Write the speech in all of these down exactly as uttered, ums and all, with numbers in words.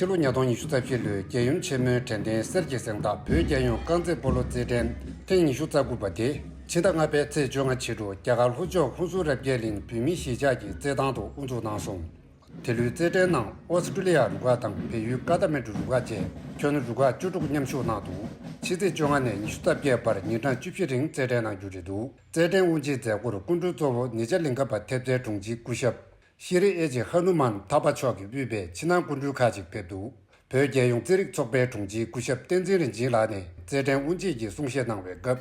ཕྱི་ལོ་ཉིས་སྟོང་ཉི་ཤུ་རྩ་བཞི་ལོའི་རྒྱལ་ཡུམ་ཆེན་མོའི་དྲན་རྟེན་གསེར་གྱི་གཟེངས་རྟགས་བོད་རྒྱལ་ཡོངས་རྐང་རྩེད་སྤོ་ལོ་རྩེད་འགྲན་ཐེངས་ཉི་ཤུ་རྩ་དགུ་པ་དེ་ཕྱི་ཟླ་ལྔ་པའི་ཚེས་བཅོ་ལྔ་ཕྱི་དྲོ་རྒྱ་གར་ལྷོ་ཕྱོགས་ཧུན་སུར་རབ་རྒྱས་གླིང་བོད་མིའི་གཞིས་ཆགས་ཀྱི་རྩེད་ཐང་དུ་དབུ་འཛུགས་གནང་སོང་། དེ་ལོའི་རྩེད་འགྲན་ནང་ཨོ་སི་ཀྲུ་ལི་ཡ་རུ་ཁག་དང་བལ་ཡུལ་ཀ་ཐ་མན་གྲུ་རུ་ཁག་བཅས་ཁྱོན་རུ་ཁག་བཅུ་དྲུག་མཉམ་ཞུགས་གནང་འདུག་ཕྱི་ཚེས་བཅོ་ལྔ་ནས་ཉི་ཤུ་རྩ་བརྒྱད་བར་ཉིན་གྲངས་བཅུ་བཞི་རིང་རྩེད་འགྲན་གནང་རྒྱུ་རེད་འདུག་རྩེད་འགྲན་དབུ་འབྱེད་མཛད་སྒོར་སྐུ་མགྲོན་གཙོ་བོ་ནེ་ཇ་གླིང་ཁ་པ་ཐེབས་རྩའི་དྲུང་ཆེ་སྐུ་ཞབས་ཤི་རི་ཨེ་ཇི་ཧ་ནུ་མན་ཐ་པ་མཆོག་གིས་དབུས་པའི་ཕྱི་ནང་སྐུ་མགྲོན་ཁག་ཅིག་ཕེབས་འདུག་བོད་རྒྱལ་ཡོངས་རྩེད་རིགས་ཚོགས་པའི་དྲུང་ཆེ་སྐུ་ཞབས་བསྟན་འཛིན་རིན་ཆེན་ལགས་ནས་རྩེད་འགྲན་དབུ་འབྱེད་ཀྱི་གསུང་བཤད་གནང་བའི་སྐབས།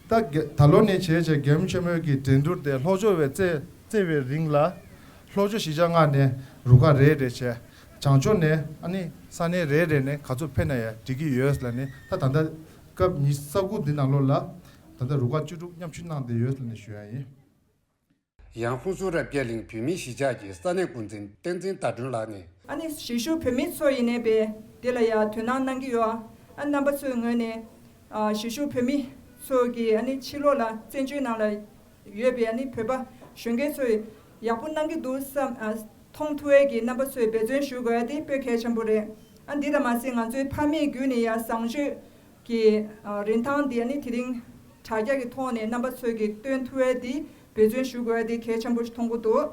ད་རྒྱ- ད་ལོ་ནས་བྱས་བྱས་རྒྱལ་ཡུམ་ཆེན་མོའི་གི་འགྲན་བསྡུར་དེ་ལྷོ་ཕྱོགས་པའི་རྩེ- རྩེ་བའི་རིང་ལ་ལྷོ་ཕྱོགས་གཞིས་ཆགས་ལྔ་ནས་རུ་ཁག་རེ་རེ་བྱས། བྱང་ཕྱོགས་ནས་ཨ་ནི་ས་གནས་རེ་རེ་ནས་ག་ཚོད་ཕེབས་ན་ཡང་འགྲིག་གི་ཡོད་ལབ་ནས། ད་ད་ལྟ་སྐབས་ཉི་ཤུ་རྩ་དགུ་འདི་ནང་ལོགས་ལ་ད་ལྟ་རུ་ཁག་བཅུ་དྲུག་མཉམ་ཞུགས་གནང་བསྡད་ཡོད་ལབ་ནས་ཞུ་ཡ་ཡིན། ཡང་ཧུན་སུར་རབ་རྒྱས་གླིང་བོད་མིའི་གཞིས་ཆགས་ཀྱི་ས་གནས་འགོ་འཛིན་བསྟན་འཛིན་ཟླ་སྒྲོན་ལགས་ནས། ཨ་ནི་གཞིས་བཞུགས་བོད་མི་ཚོ་ཡིན་ནའི་པས་དེ་ལ་ཡང་དོ་སྣང་གནང་གི་ཡོད། ཨ་རྣམ་པ་ཚོའི་ངོས་ནས་ཨ་གཞིས་བཞུགས་བོད་མི་ཚོ་གི་ཨ་ནི་ཕྱི་ལོགས་ལ་བཙན་བྱོལ་ནང་ལ་ཡོད་པའི་ཨ་ནི་བོད་པ་གཞོན་སྐྱེས་ཚོས་ཡག་པོ་གནང་གི་འདུག་བསམ་ཨ་མཐོང་ཐུབ་ཡས་ཀྱི་རྣམ་པ་ཚོས་འབད་བརྩོན་ཞུ་དགོས་ཡ་དེ་དཔེ་གལ་ཆེན་པོ་རེད། ཨ་འདི་ལ་མ་ཟད་ང་ཚོའི་ཕ་མེས་བརྒྱུད་ནས་ཡང་བཟང་སྤྱོད་ཀྱི་ཨ་རིན་ཐང་འདི་ཨ་ནི་དེ་རིང་དྲ་རྒྱ་གི་ཐོག་ནས་རྣམ་པ་ཚོས་ཀྱིས་སྟོན་ཐུབ་ཡས་འདི་འབད་བརྩོན་ཞུ་དགོས་ཡས་འདི་གལ་ཆེན་པོ་ཞིག་མཐོང་གི་འདུག་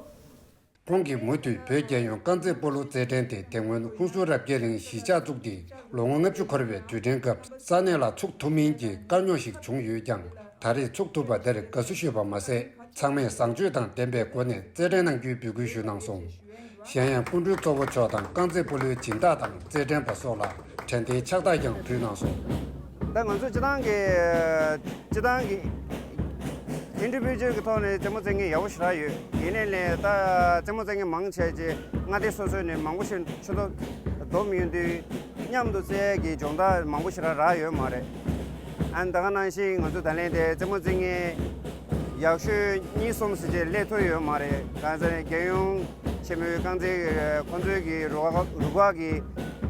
ཁོང་གིས་མུ་མཐུད་བོད་རྒྱལ་ཡོངས་རྐང་རྩེད་སྤོ་ལོ་རྩེད་འགྲན་དེ་དེ་སྔོན་ཧུན་སུར་རབ་རྒྱས་གླིང་གཞིས་ཆགས་བཙུགས་ཏེ་ལོ་ངོ་ལྔ་བཅུ་འཁོར་བའི་དུས་དྲན་སྐབས་ས་གནས་ལ་ཚུགས་ཐུབ་མིན་གྱི་དཀའ་རྙོག་ཞིག་བྱུང་ཡོད་ཀྱང་། ད་རེས་ཚུགས་ཐུབ་པ་དེར་དགའ་བསུ་ཞུས་པ་མ་ཟད། ཚང་མས་བཟང་སྤྱོད་དང་ལྡན་པའི་སྒོ་ནས་རྩེད་འགྲན་གནང་རྒྱུའི་འབོད་སྐུལ་ཞུས་གནང་སོང་། གཞན་ཡང་སྐུ་མགྲོན་གཙོ་བོ་མཆོག་དང་རྐང་རྩེད་སྤོ་ལོའི་སྦྱིན་བདག་དང་རྩེད་འགྲན་པ་སོགས་ལ་དྲན་རྟེན་ཕྱག་རྟགས་ཀྱང་ཕུལ་གནང་སོང་། ད་ང་ཚོ་སྤྱི་བཏང་གི་སྤྱི་བཏང་གི་ཨིན་ཌི་བི་ཇུ་ཨལ་གི་ཐོག་ནས་རྩེད་མོ་རྩེད་མཁན་ཡག་པོ་ཞེ་དྲག་ཡོད། ཡིན་ནའི་ལས་ད་རྩེད་མོ་རྩེད་མཁན་མང་ཆེ་ཆེ་མངའ་སྡེ་སོ་སོ་ནས་མང་པོ་ཞིག་ཆུ་ཚོད་བསྡོམས་ཡོང་དུས། མཉམ་དུ་རྩེ་ཡས་ཀྱི་སྦྱོང་བརྡར་མང་པོ་ཞེ་དྲག་རག་ཡོད་མ་རེད། ཨ་ནི་ད་ག་ནང་བཞིན་ང་ཚོ་ད་ལན་དེ་རྩེད་མོ་རྩེ་མཁན་ཡག་ཤོས་གཉིས་གསུམ་ཟེར་བྱས་སླེབས་ཐུབ་ཡོད་མ་རེད། གང་ཟེར་ན་རྒྱལ་ཡོངས་ཆེན་མོའི་རྐང་རྩེད་ཁོང་ཚོའི་གི་རུ་ཁག་རུ་ཁག་གི་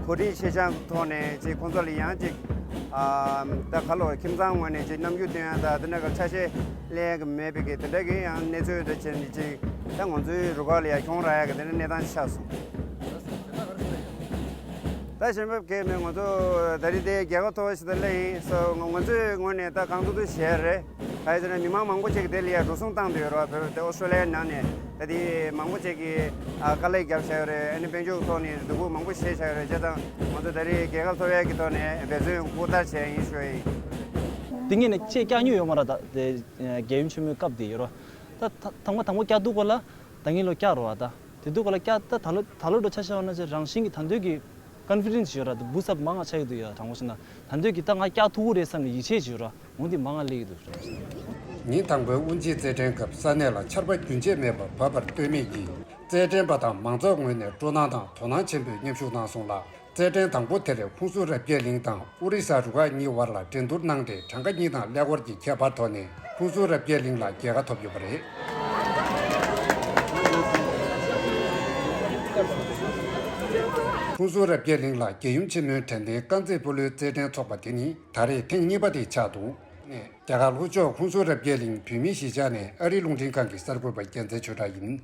གོ་སྒྲིག་ཆེ་ཆུང་ཐོག་ནས་ཅིག་ཁོང་ཚོ་ལ་ཡང་ཅིག་ཨ་ད་ག་ལོ་ཁྱིམ་ཚང་ངོས་ནས་ཅིག་རྣམ་འགྱུར་སྟོན་ཡ་ད་དེ་འདྲ་གི་ཆ་ཤས་ལེན་ཡ་གི་མེད་པའི་གི་དེ་འདྲ་གི་ཡང་གནས་ཚུལ་འདྲ་བྱས་ནས་ཅིག་ད་ང་ཚོའི་རུ་ཁག་ལ་ཡང་གྱོང་རག་ཡ་གི་དེ་འདྲ་གནས་སྟངས་ཆགས་སོང་། ད་ཞིང་ཕབ་གལ་མེད། ང་ཚོ་ད་རེས་དེ་རྒྱལ་ཁ་ཐོབ་ཞིག་ད་ལེ་ཡིན་སོ་ང་ཚོའི་ངོས་ནས་ད་གང་ཐུབ་ཐུབ་བྱས་རེད། ག་ཡི་ཟེར་ན་མི་མང་མང་པོ་ཅིག་དེ་ལ་ཡ་འགྲོ་སོང་བཏང་དུ་ཡོད་ར། བོད་དེ་ཨོ་སི་ཀྲོ་ལི་ཡའི་ནང་ནས་ད་དེ་མང་པོ་ཅིག་གིས་ཨ་དཀའ་ལས་བརྒྱབ་བྱས་ཡོད་རེད། ཨ་ནི་དཔལ་འབྱོར་ཐོག་ནས་སྡུག་པོ་མང་པོ་བྱས་བྱས་ཡོད་རེད། བྱས་ཙང་ང་ཚོ་ད་རེས་རྒྱལ་ཁ་ཐོབ་ཡས་ཀྱི་ཐོག་ནས་འབད་བརྩོན་ཧུར་ཐག་བྱས་ཡིན་ཞུ་ཡ་ཡིན། དེ་ངས་ནས་ཆེས་བཀྱག་མྱོང་ཡོད་མ་ར། ད་དེ་རྒྱལ་ཡུམ་ཆེན་མོའི་སྐབས་དེ་ཡོད་ར། ད་ད་ཐང་མ་དང་པོ་བཀྱག་དུས་སྐོར་ལ་ད་ངས་ལོ་བཀྱག་རོ་བ་ད། དེ་དུས་སྐོར་ལ་བཀྱག་ད་ད་ལོ་ད་ལོ་འགྲོ་ཆ་བཞག་ན་ཅིག་རང་བཞིན་གྱི་ད་འདོད་ཀྱི་ཀོན་ཕི་ཌེན་སི་ཡོད་ར། ད་བུ་སབ་མང་ང་ཆགས་ཀྱི་འདུག་ཡ། དྲང་པོ་བཤད་ན་ད་འདོད་ཀྱི་ད་ང་བཀྱག་ཐུབ་ཀྱི་རེད་བསམ་ནས་ཡིད་ཆེས་ཡོད་ར། འོན་ཏེ་མང་ང་སླེབས་ཀྱི་འདུག་ར། ཉིན་དང་པོའི་དབུ་འབྱེད་རྩེད་འགྲན་སྐབས་ས་གནས་ལ་ཆར་པ་རྒྱུན་ཆད་མེད་པར་བབས་པར་ལྟོས་མེད་ཀྱིས་རྩེད་འགྲན་པ་དང་མང་ཚོགས་ངོས་ནས་སྤྲོ་སྣང་དང་དོ་སྣང་ཆེན་པོས་མཉམ་ཞུགས་གནང་སོང་ལ། རྩེད་འགྲན་དང་པོ་དེར་ཧུན་སུར་རབ་རྒྱས་གླིང་དང་ཨོ་རི་ས་རུ་ཁག་གཉིས་བར་ལ་འགྲན་བསྡུར་གནང་སྟེ་གྲངས་ཀ་གཉིས་དང་ཀླད་ཀོར་གྱི་ཁྱད་པར་ཐོག་ནས་ཧུན་སུར་རབ་རྒྱས་གླིང་ལ་རྒྱལ་ཁ་ཐོབ་ཡོད་པ་རེད། ཧུན་སུར་རབ་རྒྱས་གླིང་ལ་རྒྱལ་ཡུམ་ཆེན་མོའི་དྲན་རྟེན་རྐང་རྩེད་སྤོ་ལོའི་རྩེད་འགྲན་འཚོགས་པ་དེ་ནི་ད་རེས་ཐེངས་གཉིས་པ་དེ་ཆགས་འདུག་ནས་རྒྱ་གར་ལྷོ་ཕྱོགས་ཧུན་སུར་རབ་རྒྱས་གླིང་བོད་མིའི་གཞིས་ཆགས་ནས་ཨ་རིའི་རླུང་འཕྲིན་ཁང་གི་གསར་འགོད་པ་རྒྱལ་མཚན་ཆོས་གྲགས་ཡིན།